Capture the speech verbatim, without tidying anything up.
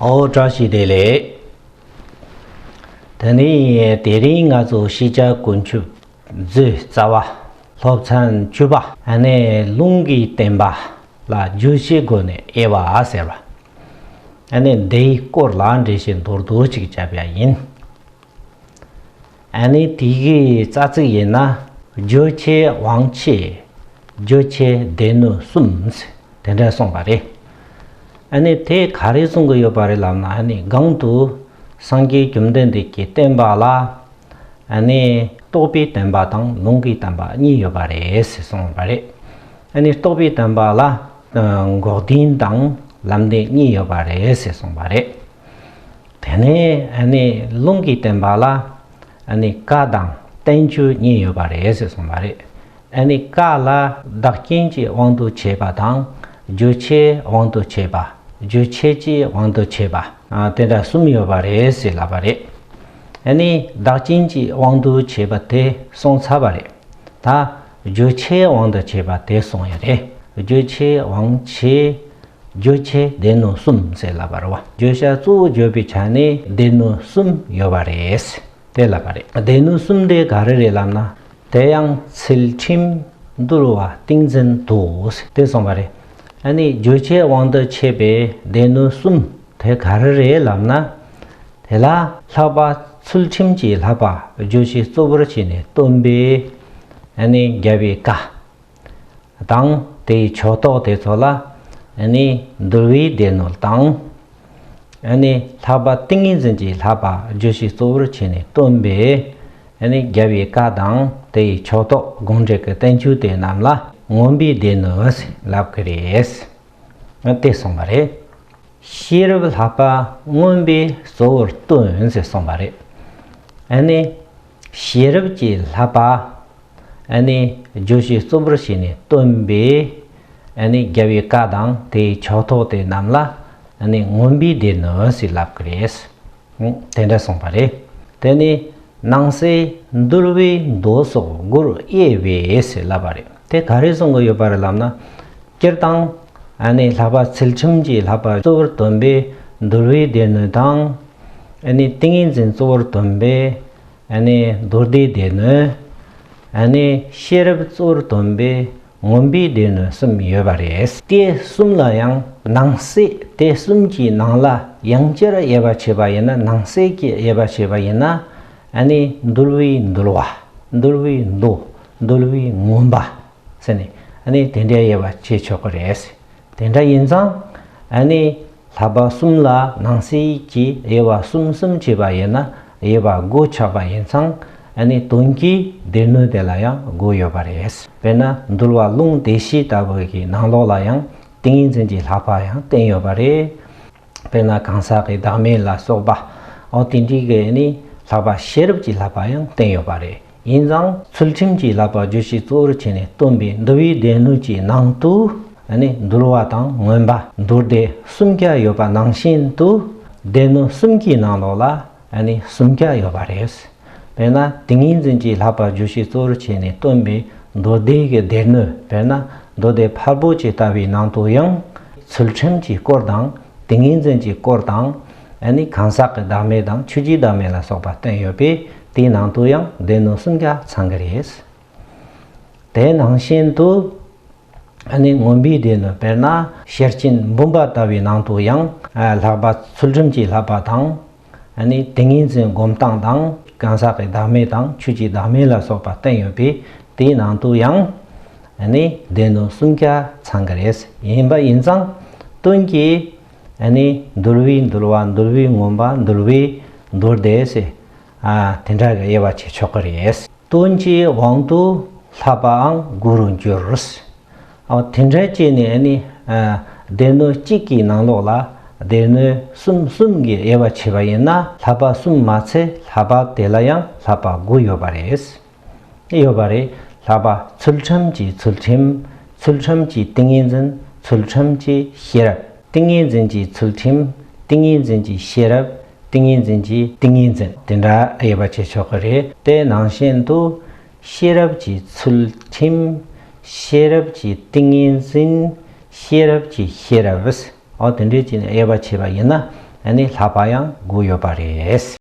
ཨོ་བཀྲ་ཤིས་བདེ་ལེགས། དེ་ནས་དེ་རིང་ང་ཚོ་ཤེས་བྱ་ཀུན་ཁྱབ་མཛོད་རྩ་བ་སློབ་ཚན་བཅུ་པ། ཨ་ནི་ལུང་གིས་བསྟན་པ་ལ་བརྗོད་བྱའི་སྒོ་ནས་དབྱེ་བ་ཟེར་བ། ཨ་ནི་འདིའི་སྐོར་ལ་འགྲེལ་བཤད་མདོར་བསྡུས་ཅིག་བྱ་བ་ཡིན། ཨ་ནི་དེ་གི་རྩ་ཚིག་ཡིན་ན། རྗོད་བྱེད་དབང་ཆེ། རྗོད་བྱེད་སྡེ་སྣོད་གསུམ། དེ་འདྲ་གསུངས་པ་རེད། ཨ་ནི་དེ་ག་རེ་གསུང་གི་ཡོད་པ་རེད་ལབ་ན། ཨ་ནི་གོང་དུ་སངས་རྒྱས་བཅོམ་ལྡན་འདས་ཀྱིས་བསྟན་པ་ལ། ཨ་ནི་རྟོགས་པའི་བསྟན་པ་དང་ལུང་གི་བསྟན་པ་གཉིས་ཡོད་པ་རེད་ཟེར་གསུངས་པ་རེད། ཨ་ནི་རྟོགས་པའི་བསྟན་པ་ལ་འགོག་བདེན་དང་ལམ་བདེན་གཉིས་ཡོད་པ་རེད་ཟེར་གསུངས་པ་རེད། དེ་ནས་ཨ་ནི་ལུང་གི་བསྟན་པ་ལ་ཨ་ནི་བཀའ་དང་བསྟན་བཅོས་གཉིས་ཡོད་པ་རེད་ཟེར་གསུངས་པ་རེད། ཨ་ནི་བཀའ་ལ་བདག་རྐྱེན་གྱི་དབང་དུ་བྱས་པ་དང་། རྗོད་བྱེད་དབང་དུ་བྱས་པ། རྗོད་བྱེད་ཀྱི་དབང་དུ་བྱས་པ། ཨ་དེ་འདྲ་གསུམ་ཡོད་པ་རེད་ཟེར་ལབ་པ་རེད། ཨ་ནི་བདག་རྐྱེན་གྱི་དབང་དུ་བྱས་པ་དེ་གསུངས་ཚར་བ་རེད། ད་རྗོད་བྱེད་དབང་དུ་བྱས་པ་དེ་གསུངས་ཡོད་རེད། རྗོད་བྱེད་དབང་ཆེ། རྗོད་བྱེད་སྡེ་སྣོད་གསུམ་ཟེར་ལབ་པ་རེད་བ། བརྗོད་བྱ་གཙོ་བོ་བརྗོད་པའི་ཆ་ནས་སྡེ་སྣོད་གསུམ་ཡོད་པ་རེད། དེ་ལབ་པ་རེད། སྡེ་སྣོད་གསུམ་དེ་ག་རེ་རེད་ལབ་ན། དེ་ཡང་ཚུལ་ཁྲིམས། འདུལ་བ། ཏིང་འཛིན་དུ་ཟེར་དེ་གསུངས་པ་རེད། ཨ་ནི་རྗོད་བྱེད་དབང་དུ་བྱས་པའི་སྡེ་སྣོད་གསུམ་དེ་ག་རེ་རེད་ལབ་ན། དེ་ལ་ལྷག་པ་ཚུལ་ཁྲིམས་ཀྱི་བསླབ་པ་རྗོད་བྱེད་གཙོ་བོར་བྱས་ནས་སྟོན་པའི་ཨ་ནི་རྒྱལ་བའི་བཀའ། དང་དེའི་ཕྱོགས་གཏོགས་དེ་ཚོ་ལ་ཨ་ནི་འདུལ་བའི་སྡེ་སྣོད་དང་། ཨ་ནི་ལྷག་པ་ཏིང་ངེ་འཛིན་གྱི་བསླབ་པ་རྗོད་བྱེད་གཙོ་བོར་བྱས་ནས་སྟོན་པའི་ཨ་ནི་རྒྱལ་བའི་བཀའ་དང་དེའི་ཕྱོགས་གཏོགས་དགོངས་འགྲེལ་གྱི་བསྟན་བཅོས་དེ་རྣམས་ལ་མངོན་པའི་སྡེ་སྣོད་ཟེར་ལབ་ཀྱི་རེད། དེ་གསུངས་པ་རེད། ཤེས་རབ་བསླབ་པ་མངོན་པའི་གཙོ་བོར་སྟོན་ཟེར་གསུངས་པ་རེད། ཨ་ནི་ཤེས་རབ་ཀྱི་བསླབ་པ་ཨ་ནི་རྗོད་བྱེད་གཙོ་བོར་བྱས་ནས་སྟོན་པའི་ཨ་ནི་རྒྱལ་བའི་བཀའ་དང་དེའི་ཕྱོགས་གཏོགས་དེ་རྣམས་ལ་ཨ་ནི་མངོན་པའི་སྡེ་སྣོད་ཟེར་ལབ་ཀྱི་རེད། དེ་འདྲ་གསུངས་པ་རེད། དེ་ནི་ནང་གསེས་འདུལ་བའི་མདོ་སོགས་མགུར་དབྱེ་བས་ཟེར་ལབ་པ་རེད། དེ་ག་རེ་གསུང་གི་ཡོད་པ་རེད་ལབ་ན། སྤྱིར་བཏང་ཨ་ནི་ལྷག་པ་ཚུལ་ཁྲིམས་ཀྱི་བསླབ་པ་གཙོ་བོར་སྟོན་པའི་འདུལ་བའི་སྡེ་སྣོད་དང་། ཨ་ནི་ཏིང་ངེ་འཛིན་གཙོ་བོར་སྟོན་པའི་ཨ་ནི་མདོ་སྡེའི་སྡེ་སྣོད། ཨ་ནི་ཤེས་རབ་གཙོ་བོར་སྟོན་པའི་མངོན་པའི་སྡེ་སྣོད་གསུམ་ཡོད་པ་རེད། དེ་གསུམ་ལ་ཡང་ནང་གསེས་དེ་གསུམ་གྱི་ནང་ལ་ཡང་བསྐྱར་དབྱེ་བ་ཕྱེ་བ་ཡིན་ན། ནང་གསེས་ཀྱི་དབྱེ་བ་ཕྱེ་བ་ཡིན་ན། ཨ་ནི་འདུལ་བའི་འདུལ་བ། འདུལ་བའི་མདོ། འདུལ་བའི་མངོན་པ་ཟེར་ནས་ཨ་ནི་དེ་འདྲའི་དབྱེ་བ་ཕྱེ་ཆོག་གི་རེད། དེ་འདྲ་ཡིན་ཙང་ཨ་ནི་བསླབ་པ་གསུམ་ལ་ནང་གསེས་ཀྱི་དབྱེ་བ་གསུམ་གསུམ་བྱས་པ་ཡིན་ན་དབྱེ་བ་དགུ་ཆགས་པ་ཡིན་ཙང་། ཨ་ནི་དོན་གྱི་སྡེ་སྣོད་དེ་ལ་ཡང་དགུ་ཡོད་པ་རེད། དཔེར་ན་འདུལ་བ་ལུང་སྡེ་བཞི་ལྟ་བུ་གི་ནང་ལོགས་ལ་ཡང་ཏིང་ངེ་འཛིན་གྱི་བསླབ་པ་ཡང་བསྟན་ཡོད་པ་རེད། དཔེར་ན་གང་ཟག་གི་བདག་མེད་ལ་སོགས་པ། འོ་དེ་འདྲའི་གི་ནི་བསླབ་པ་ཤེས་རབ་ཀྱི་བསླབ་པ་ཡང་བསྟན་ཡོད་པ་རེད། ཡིན་ཙང་ཚུལ་ཁྲིམས་ཀྱི་བསླབ་པ་རྗོད་བྱེད་གཙོ་བོར་བྱས་ནས་སྟོན་པའི་འདུལ་བའི་སྡེ་སྣོད་ཀྱི་ནང་དུ་ནི་འདུལ་བ་དང་མངོན་པ་མདོ་སྡེ་གསུམ་ཀ་ཡོད་པ་ནང་བཞིན་དུ། སྡེ་སྣོད་གསུམ་གྱི་ནང་ལོགས་ལ་ནི་གསུམ་ཀ་ཡོད་པ་རེད། དཔེར་ན་ཏིང་ངེ་འཛིན་གྱི་བསླབ་པ་རྗོད་བྱེད་གཙོ་བོར་བྱས་ནས་སྟོན་པའི་མདོ་སྡེ་གི་སྡེ་སྣོད། དཔེར་ན་མདོ་སྡེ་ཕལ་པོ་ཆེ་ལྟ་བུའི་ནང་དུ་ཡང་ཚུལ་ཁྲིམས་ཀྱི་སྐོར་དང་། ཏིང་ངེ་འཛིན་གྱི་སྐོར་དང་། ཨ་ནི་གང་ཟག་གི་བདག་མེད་དང་ཆོས་ཀྱི་བདག་མེད་ལ་སོགས་པ་བསྟན་ཡོད་པས། དེའི་ནང་དུ་ཡང་སྡེ་སྣོད་གསུམ་ཀ་ཚང་གི་རེད། དེ་ནང་བཞིན་དུ་ཨ་ནི་མངོན་པའི་སྡེ་སྣོད། དཔེར་ན་ཤེར་ཕྱིན་འབུམ་པ་ལྟ་བུའི་ནང་དུ་ཡང་། ཨ་ལྷག་པ་ཚུལ་ཁྲིམས་ཀྱི་བསླབ་པ་དང་། ཨ་ནི་ཏིང་ངེ་འཛིན་སྒོམ་སྟངས་དང་། གང་ཟག་གི་བདག་མེད་དང་ཆོས་ཀྱི་བདག་མེད་ལ་སོགས་པ་བསྟན་ཡོད་པས། དེའི་ནང་དུ་ཡང་ཨ་ནི་སྡེ་སྣོད་གསུམ་ཀ་ཚང་གི་རེད། ཡིན་པ་ཡིན་ཙང་དོན་གྱི་ཨ་ནི་འདུལ་བའི་འདུལ་བ། འདུལ་བའི་མངོན་པ། འདུལ་བའི་མདོ་སྡེ་ཟེར། ཨ་དེ་འདྲ་གི་དབྱེ་བ་ཕྱེ་ཆོག་གི་རེད། དོན་གྱི་དབང་དུ་བསླབ་པའང་དགུ་རུ་འགྱུར། ཨ་དེ་འདྲ་བྱས་ནས་ནི་ཨ་སྡེ་སྣོད་གཅིག་གི་ནང་ལོགས་ལ་སྡེ་སྣོད་གསུམ་གསུམ་གྱི་དབྱེ་བ་ཕྱེ་བ་ཡིན་ན། བསླབ་པ་གསུམ་མ་ཚད་བསླབ་པ་དེ་ལ་ཡང་བསླབ་པ་དགུ་ཡོད་པ་རེད། ཡོད་པ་རེད། བསླབ་པ་ཚུལ་ཁྲིམས་ཀྱི་ཚུལ་ཁྲིམས། ཚུལ་ཁྲིམས་ཀྱི་ཏིང་ངེ་འཛིན། ཚུལ་ཁྲིམས་ཀྱི་ཤེས་རབ། ཏིང་ངེ་འཛིན་གྱི་ཚུལ་ཁྲིམས། ཏིང་ངེ་འཛིན་གྱི་ཤེས་རབ། ཏིང་ངེ་འཛིན་གྱི་ཏིང་ངེ་འཛིན། དེ་འདྲ་དབྱེ་བ་ཕྱེ་ཆོག་གི་རེད། དེ་ནང་བཞིན་དུ་ཤེས་རབ་ཀྱི་ཚུལ་ཁྲིམས། ཤེས་རབ་ཀྱི་ཏིང་ངེ་འཛིན། ཤེས་རབ་ཀྱི་ཤེས་རབ། འོ་དེ་འདྲའི་ཅིག་ནས་དབྱེ་བ་ཕྱེ་བ་ཡིན་ན། ཨ་ནི་ལྷག་པ་ཡང་དགོས་ཡོད་པ་རེད།